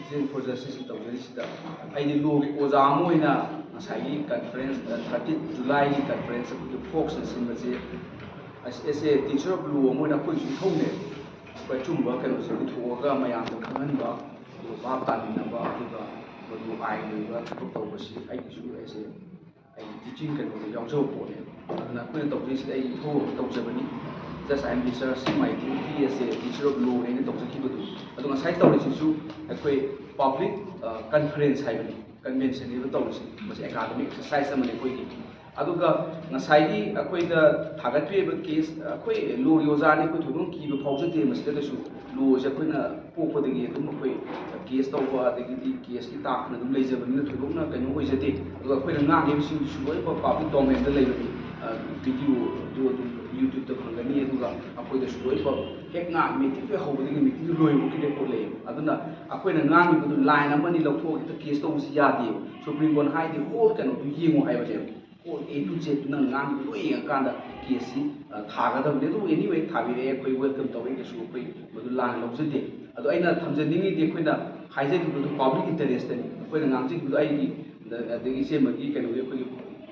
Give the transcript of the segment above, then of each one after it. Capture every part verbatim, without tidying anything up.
Student for Justice ꯇꯧꯖꯔꯤꯁꯤꯗ ꯑꯩꯗꯤ ꯂꯣꯒꯤ ꯑꯣꯖꯥ ꯑꯃ ꯑꯣꯏꯅ ꯉꯁꯥꯏꯒꯤ ꯀꯟꯐꯔꯦꯟꯁ, ꯊꯥꯔꯇꯤꯟ ꯖꯨꯂꯥꯏꯒꯤ ꯀꯟꯐꯔꯦꯟꯁ ꯑꯩꯈꯣꯏꯒꯤ ꯐꯣꯛꯁꯅ ꯁꯤꯟꯕꯁꯦ, ꯑꯁ, ꯑꯦꯁ ꯑꯦ ꯇꯤꯆꯔ ꯑꯣꯐ ꯂꯣ ꯑꯃ ꯑꯣꯏꯅ ꯑꯩꯈꯣꯏꯒꯤꯁꯨ ꯏꯊꯧꯅꯦ꯫ ꯑꯩꯈꯣꯏ ꯑꯆꯨꯝꯕ ꯀꯩꯅꯣꯁꯦ ꯄꯨꯊꯣꯛꯑꯒ ꯃꯌꯥꯝꯗ ꯈꯪꯍꯟꯕ, ꯑꯗꯨꯒ ꯚꯥꯞ ꯇꯥꯃꯤꯟꯅꯕ, ꯑꯗꯨꯒ ꯃꯗꯨ ꯑꯥꯏꯟꯒꯤ ꯑꯣꯏꯕ ꯊꯕꯛ ꯇꯧꯕꯁꯤ ꯑꯩꯒꯤꯁꯨ ꯑꯦꯁ ꯑꯦ ꯑꯩꯒꯤ ꯇꯤꯆꯤꯡ ꯀꯩꯅꯣꯗ ꯌꯥꯎꯖꯕ ꯄꯣꯠꯅꯦꯕ꯫ ꯑꯗꯨꯅ ꯑꯩꯈꯣꯏꯅ ꯇꯧꯖꯔꯤꯁꯤꯗ ꯑꯩꯒꯤ ꯏꯊꯧ ꯑꯃ ꯇꯧꯖꯕꯅꯤ꯫ Just I am discharging my duty as a teacher of law ꯍꯥꯏꯅ ꯇꯧꯖꯈꯤꯕꯗꯨ꯫ ꯑꯗꯣ ꯉꯁꯥꯏ ꯇꯧꯔꯤꯁꯤꯁꯨ ꯑꯩꯈꯣꯏ ꯄꯕ꯭ꯂꯤꯛ ꯀꯟꯐꯔꯦꯟꯁ ꯍꯥꯏꯕꯅꯤ, ꯀꯟꯚꯦꯟꯁꯟꯅꯦꯕ ꯇꯧꯔꯤꯁꯤ꯫ ꯃꯁꯤ ꯑꯦꯀꯥꯗꯃꯤꯛ ꯑꯦꯛꯁꯔꯁꯥꯏꯁ ꯑꯃꯅꯤ ꯑꯩꯈꯣꯏꯒꯤ꯫ ꯑꯗꯨꯒ ꯉꯁꯥꯏꯒꯤ ꯑꯩꯈꯣꯏꯗ ꯊꯥꯒꯠꯄꯤꯔꯤꯕ ꯀꯦꯁ, ꯑꯩꯈꯣꯏ ꯂꯣꯒꯤ ꯑꯣꯖꯥꯅꯤ, ꯑꯩꯈꯣꯏ ꯊꯣꯏꯗꯣꯛꯅ ꯀꯤꯕ ꯐꯥꯎꯖꯗꯦ ꯃꯁꯤꯗ ꯀꯩꯁꯨ꯫ ꯂꯣꯁꯦ ꯑꯩꯈꯣꯏꯅ ꯄꯣꯛꯄꯗꯒꯤ ꯑꯗꯨꯝ ꯑꯩꯈꯣꯏ ꯀꯦꯁ ꯇꯧꯕ, ꯑꯗꯒꯤꯗꯤ ꯀꯦꯁꯀꯤ ꯇꯥꯛꯇꯅ ꯑꯗꯨꯝ ꯂꯩꯖꯕꯅꯤꯅ ꯊꯣꯏꯗꯣꯛꯅ ꯀꯩꯅꯣ ꯑꯣꯏꯖꯗꯦ꯫ ꯑꯗꯨꯒ ꯑꯩꯈꯣꯏꯅ ꯉꯥꯡꯉꯤꯕꯁꯤꯡꯗꯨꯁꯨ ꯂꯣꯏꯅꯃꯛ ꯄꯕ꯭ꯂꯤꯛ ꯗꯣꯃꯦꯟꯗ ꯂꯩꯕꯅꯤ꯫ ꯚꯤꯗꯤꯑꯣꯗꯨ ꯑꯗꯨꯝ ꯌꯨꯇ꯭ꯌꯨꯕꯇ ꯐꯪꯒꯅꯤ꯫ ꯑꯗꯨꯒ ꯑꯩꯈꯣꯏꯗꯁꯨ ꯂꯣꯏꯅꯃꯛ ꯍꯦꯛ ꯉꯥꯡ ꯃꯤꯇꯤꯡꯗ ꯍꯧꯕꯗꯒꯤ ꯃꯤꯇꯤꯡꯗꯨ ꯂꯣꯏꯕꯐꯥꯎꯒꯤ ꯔꯦꯀꯣꯔꯗ ꯂꯩꯌꯦꯕ꯫ ꯑꯗꯨꯅ ꯑꯩꯈꯣꯏꯅ ꯉꯥꯡꯉꯤꯕꯗꯨ ꯂꯥꯏꯟ ꯑꯃꯅꯤ ꯂꯧꯊꯣꯛꯑꯒ ꯍꯦꯛꯇ ꯀꯦꯁ ꯇꯧꯕꯁꯤ ꯌꯥꯗꯦꯕ꯫ ꯁꯨꯄ꯭ꯔꯤꯝ ꯀꯣꯔꯠꯅ ꯍꯥꯏꯗꯤ ꯍꯣꯜ ꯀꯩꯅꯣꯗꯨ ꯌꯦꯡꯉꯨ ꯍꯥꯏꯕꯅꯦꯕ꯫ ꯍꯣꯜ A to Z ꯅꯪ ꯉꯥꯡꯉꯤꯕ ꯂꯣꯏ ꯌꯦꯡꯉꯀꯥꯟꯗ ꯀꯦꯁꯁꯤ ꯊꯥꯒꯗꯕꯅꯤ꯫ ꯑꯗꯨꯕꯨ anyway ꯊꯥꯕꯤꯔꯛꯑꯦ, ꯑꯩꯈꯣꯏ ꯋꯦꯜꯀꯝ ꯇꯧꯋꯤ, ꯀꯩꯁꯨ ꯑꯩꯈꯣꯏ ꯃꯗꯨ ꯂꯥꯟꯅ ꯂꯧꯖꯗꯦ꯫ ꯑꯗꯣ ꯑꯩꯅ ꯊꯝꯖꯅꯤꯡꯉꯤꯗꯤ ꯑꯩꯈꯣꯏꯅ ꯍꯥꯏꯖꯈꯤꯕꯗꯨ ꯄꯕ꯭ꯂꯤꯛ ꯏꯟꯇꯔꯦꯁꯇꯅꯤ꯫ ꯑꯩꯈꯣꯏꯅ ꯉꯥꯡꯖꯈꯤꯕꯗꯨ ꯑꯩꯒꯤ, ꯑꯗꯒꯤ ꯏꯆꯦꯃꯒꯤ ꯀꯩꯅꯣꯒꯤ ꯑꯩꯈꯣꯏꯒꯤ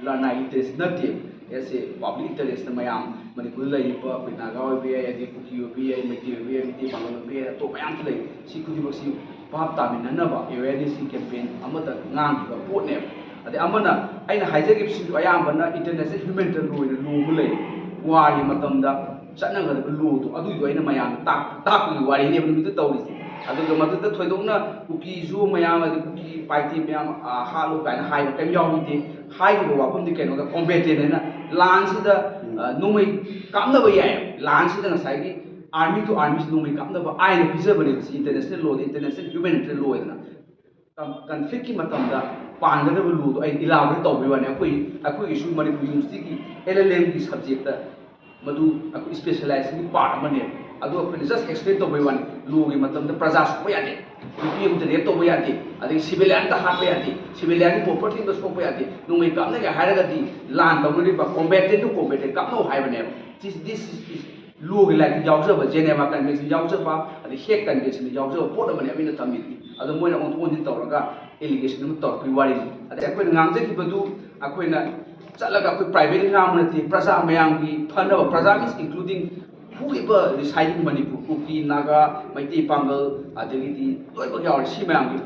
ꯂꯅꯥꯏꯒꯤ ꯏꯟꯇꯔꯦꯁ ꯅꯠꯇꯦ꯫ ꯑꯦꯁ ꯑꯦ ꯄꯕ꯭ꯂꯤꯛ ꯏꯟꯇꯔꯦꯁꯇ ꯃꯌꯥꯝ ꯃꯅꯤꯄꯨꯔꯗ ꯂꯩꯔꯤꯕ ꯑꯩꯈꯣꯏ ꯅꯥꯒꯥ ꯑꯣꯏꯕ ꯌꯥꯏ, ꯑꯗꯩ ꯀꯨꯀꯤ ꯑꯣꯏꯕ ꯌꯥꯏ, ꯃꯩꯇꯩ ꯑꯣꯏꯕ ꯌꯥꯏ, ꯃꯩꯇꯩ ꯄꯥꯉꯜ ꯑꯣꯏꯕ ꯌꯥꯏ, ꯑꯇꯣꯞꯄ ꯃꯌꯥꯝꯁꯨ ꯂꯩ꯫ ꯁꯤ ꯈꯨꯗꯤꯡꯃꯛꯁꯤ ꯚꯥꯞ ꯇꯥꯃꯤꯟꯅꯅꯕ ꯑꯦꯋꯦꯔꯅꯦꯁꯀꯤ ꯀꯦꯝꯄꯦꯟ ꯑꯃꯗ ꯉꯥꯡꯈꯤꯕ ꯄꯣꯠꯅꯦꯕ꯫ ꯑꯗꯩ ꯑꯃꯅ ꯑꯩꯅ ꯍꯥꯏꯖꯈꯤꯕꯁꯤꯡꯗꯨ ꯑꯌꯥꯝꯕꯅ ꯏꯟꯇꯔꯅꯦꯁꯅꯦꯜ ꯍ꯭ꯌꯨꯃꯦꯅꯤꯇꯦꯔꯤꯌꯟ ꯂꯣ ꯑꯣꯏꯅ ꯂꯣ ꯑꯃ ꯂꯩ꯫ ꯋꯥꯔꯒꯤ ꯃꯇꯝꯗ ꯆꯠꯅꯒꯗꯕ ꯂꯣꯗꯣ ꯑꯗꯨꯏꯗꯣ ꯑꯩꯅ ꯃꯌꯥꯝꯗ ꯇꯥꯛ-, ꯇꯥꯛꯄꯒꯤ ꯋꯥꯔꯤꯅꯦꯕ ꯅꯨꯃꯤꯠꯇꯨ ꯇꯧꯔꯤꯁꯦ꯫ ꯑꯗꯨꯒ ꯃꯗꯨꯗ ꯊꯣꯏꯗꯣꯛꯅ ꯀꯨꯀꯤꯁꯨ ꯃꯌꯥꯝ, ꯑꯗꯩ ꯀꯨꯀꯤ ꯄꯥꯏꯇꯦ ꯃꯌꯥꯝ, ꯑ, ꯍꯥꯠꯂꯨ ꯀꯥꯏꯅ ꯍꯥꯏꯕ ꯀꯔꯤꯝ ꯌꯥꯎꯈꯤꯗꯦ꯫ ꯍꯥꯏꯔꯤꯕ ꯋꯥꯐꯝꯗꯤ ꯀꯩꯅꯣꯗ ꯀꯣꯝꯕꯦꯇꯦꯟ ꯍꯥꯏꯅ ꯂꯥꯟꯁꯤꯗ, ꯑ, ꯅꯣꯡꯃꯩ ꯀꯥꯞꯅꯕ ꯌꯥꯏ꯫ ꯂꯥꯟꯁꯤꯗ ꯉꯁꯥꯏꯒꯤ ꯑꯥꯔꯃꯤ ꯇꯨ ꯑꯥꯔꯃꯤꯁꯤ ꯅꯣꯡꯃꯩ ꯀꯥꯞꯅꯕ ꯑꯥꯏꯟ ꯄꯤꯖꯕꯅꯦꯕ꯫ ꯁꯤ ꯏꯟꯇꯔꯅꯦꯁꯅꯦꯜ ꯂꯣꯗ, ꯏꯟꯇꯔꯅꯦꯁꯅꯦꯜ ꯍ꯭ꯌꯨꯃꯦꯅꯤꯇꯦꯔꯤꯌꯟ ꯂꯣ ꯍꯥꯏꯗꯅ꯫ ꯀꯟ-, ꯀꯟꯐ꯭ꯂꯤꯛꯀꯤ ꯃꯇꯝꯗ ꯄꯥꯟꯒꯗꯕ ꯂꯣꯗꯣ ꯑꯩ ꯏꯂꯥꯕꯣꯔꯦꯠ ꯇꯧꯕꯒꯤ ꯋꯥꯅꯤ꯫ ꯑꯩꯈꯣꯏ, ꯑꯩꯈꯣꯏꯒꯤꯁꯨ ꯃꯅꯤꯄꯨꯔ ꯌꯨꯅꯤꯚꯔꯁꯤꯇꯤꯒꯤ ꯑꯦꯜ ꯑꯦꯜ ꯑꯦꯝꯒꯤ ꯁꯕꯖꯦꯛꯇ ꯃꯗꯨ ꯑꯩꯈꯣꯏ ꯏꯁꯄꯦꯁꯦꯂꯥꯏꯖꯦꯁꯟꯒꯤ ꯄꯥꯔꯠ ꯑꯃꯅꯦ꯫ ꯑꯗꯣ ꯑꯩꯈꯣꯏꯅ ꯖꯁ ꯑꯦꯛꯁꯄ꯭ꯂꯦꯟ ꯇꯧꯕꯒꯤ ꯋꯥꯅꯤ꯫ ꯂꯣꯒꯤ ꯃꯇꯝꯗ ꯄ꯭ꯔꯖꯥ ꯁꯣꯛꯄ ꯌꯥꯗꯦ, ꯅꯨꯄꯤ ꯑꯃꯗ ꯔꯦꯞ ꯇꯧꯕ ꯌꯥꯗꯦ, ꯑꯗꯒꯤ ꯁꯤꯚꯤꯂꯤꯌꯟꯗ ꯍꯥꯠꯄ ꯌꯥꯗꯦ, ꯁꯤꯚꯤꯂꯤꯌꯟꯒꯤ ꯄ꯭ꯔꯣꯄꯔꯇꯤ ꯑꯃꯗ ꯁꯣꯛꯄ ꯌꯥꯗꯦ, ꯅꯣꯡꯃꯩ ꯀꯥꯞꯅꯒꯦ ꯍꯥꯏꯔꯒꯗꯤ ꯂꯥꯟ ꯇꯧꯅꯔꯤꯕ ꯀꯣꯝꯕꯦꯇꯦꯟꯗꯨ ꯀꯣꯝꯕꯦꯇꯦꯟ ꯀꯥꯞꯅꯧ ꯍꯥꯏꯕꯅꯦꯕ꯫ This, this is, is ꯂꯣꯒꯤ ꯂꯥꯏꯔꯤꯛꯇ ꯌꯥꯎꯖꯕ, ꯖꯦꯅꯦꯚꯥ ꯀꯟꯚꯦꯟꯁꯟ ꯌꯥꯎꯖꯕ, ꯑꯗꯩ ꯍꯦꯛ ꯀꯟꯚꯦꯟꯁꯟꯗ ꯌꯥꯎꯖꯕ ꯄꯣꯠ ꯑꯃꯅꯤ ꯑꯩꯅ ꯊꯝꯃꯤꯗꯨꯗꯤ꯫ ꯑꯗꯣ ꯃꯣꯏꯅ ꯑꯣꯟꯊꯣꯛ ꯑꯣꯟꯁꯤꯟ ꯇꯧꯔꯒ ꯑꯦꯂꯤꯒꯦꯁꯟ ꯑꯃ ꯇꯧꯔꯛꯄꯒꯤ ꯋꯥꯔꯤꯅꯤ꯫ ꯑꯗꯩ ꯑꯩꯈꯣꯏꯅ ꯉꯥꯡꯖꯈꯤꯕꯗꯨ, ꯑꯩꯈꯣꯏꯅ ꯆꯠꯂꯒ ꯑꯩꯈꯣꯏ ꯄ꯭ꯔꯥꯏꯚꯦꯠ ꯉꯥꯡꯕ ꯅꯠꯇꯦ, ꯄ꯭ꯔꯖꯥ ꯃꯌꯥꯝꯒꯤ ꯐꯅꯕ, ꯄ꯭ꯔꯖꯥ means including whoever residing Manipur, ꯀꯨꯀꯤ, ꯅꯥꯒꯥ, ꯃꯩꯇꯩ ꯄꯥꯡꯒꯜ, ꯑꯗꯒꯤꯗꯤ ꯂꯣꯏꯅꯃꯛ ꯌꯥꯎꯔꯦ꯫ ꯁꯤ ꯃꯌꯥꯝꯒꯤ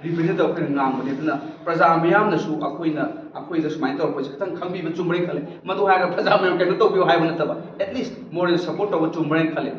ꯔꯤꯄ꯭ꯔꯖꯦꯟ ꯇꯧꯔꯒ ꯑꯩꯈꯣꯏꯅ ꯉꯥꯡꯕꯅꯤ꯫ ꯑꯗꯨꯅ ꯄ꯭ꯔꯖꯥ ꯃꯤꯌꯥꯝꯅꯁꯨ ꯑꯩꯈꯣꯏꯅ, ꯑꯩꯈꯣꯏꯗ ꯁꯨꯃꯥꯏꯅ ꯇꯧꯔꯛꯄꯁꯦ ꯈꯤꯇꯪ ꯈꯪꯕꯤꯕ ꯆꯨꯝꯕ꯭ꯔꯥ ꯈꯜꯂꯦ꯫ ꯃꯗꯨ ꯍꯥꯏꯔꯒ ꯄ꯭ꯔꯖꯥ ꯃꯌꯥꯝ ꯀꯩꯅꯣ ꯇꯧꯕꯤꯌꯨ ꯍꯥꯏꯕ ꯅꯠꯇꯕ, at least moral support ꯇꯧꯕ ꯆꯨꯝꯕ꯭ꯔꯥ ꯈꯜꯂꯦ꯫